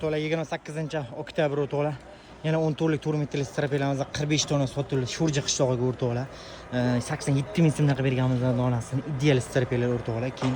O'rtoqlar, 28-oktyabr, o'rtoqlar. Yana 10 to'rtlik 4 metrli stropelamiz 45 dona sotildi Sho'rja qishlog'iga, o'rtoqlar. 87 ming so'mdan qilib berganmiz donasini. Ideal stropellar, o'rtoqlar. Keyin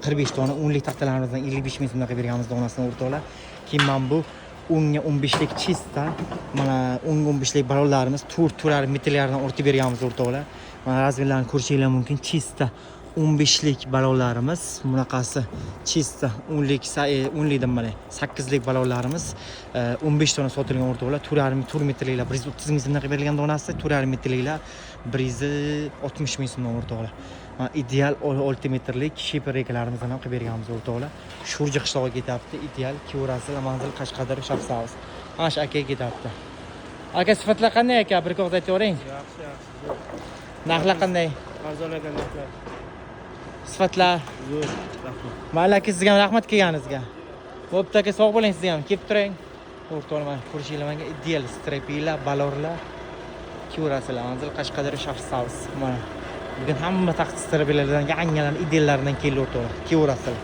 45 dona 10lik taxtalarimizdan 55 ming so'mdan qilib berganmiz donasini, o'rtoqlar. Keyin mana bu 10ga 15lik чисто mana 10ga 15lik balonlarimiz 4 4,5 metrlardan ortib berganmiz, o'rtoqlar. Mana razmerlarini ko'rishinglar mumkin. Чисто 15lik balonlarimiz, bunaqasi чисто 10lik, 10likdan mana 8lik balonlarimiz 15 dona sotilgan, o'rtoqlar. 4,5 4 metrliklar 130 ming so'mdan qilib berilgan donasi, 4,5 metrliklar 160 ming so'mdan, o'rtoqlar. Mana ideal 6 metrlik шифер reykalarimizdan ham qilib berganmiz, o'rtoqlar. Sho'rja qishlog'iga ketyapti. Ideal kelaverasizlar, manzil Qashqadaryo, Shahrisabz. Mana shu akaga ketyapti. Aka, sifatlar qanday, aka? Bir og'iz aytib yuboring. Yaxshi, yaxshi. Narxlar qanday? Arzon ekan narxlar. Sifatlar? Zo'r, rahmat. Mayli aka, sizga ham rahmat kelganingizga. Bo'pti aka, sog' bo'ling, sizga ham. Kelib turing. O'rtoqlar, mana ko'rishinglar manga ideal stropila, balorlar. Kelaverasizlar, manzil Qashqadaryo, Shahrisabz. Mana bugun hamma taxt stropilardan, yangilar, ideallaridan keldi, o'rtoqlar. Kelaverasizlar.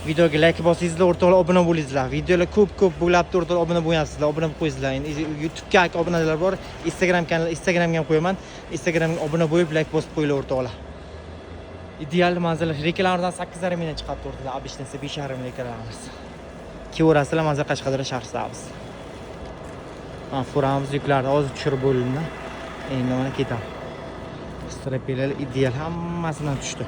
Videoga like bosingizlar, o'rtoqlar, obuna bo'lingizlar. Videolar ko'p-ko'p bo'lyapti, o'rtoqlar, obuna bo'lmayapsizlar, obuna bo'lib qo'yingizlar. Endi YouTube'ga aka obunalar bor, Instagram kanal, Instagramga ham qo'yaman. Instagramga obuna bo'lib, like bosib qo'yinglar, o'rtoqlar. Ideal manzil reykalarimizdan 8,5 mingdan chiqyapti, o'rtoqlar. Обычный 5,5 reykalarimiz. Kelaverasizlar, manzil Qashqadaryo, Shahrisabz. Mana furamiz yuklarni hozir tushirib bo'lindi. Endi mana ketamiz. Stropelar ideal hammasidan tushdi.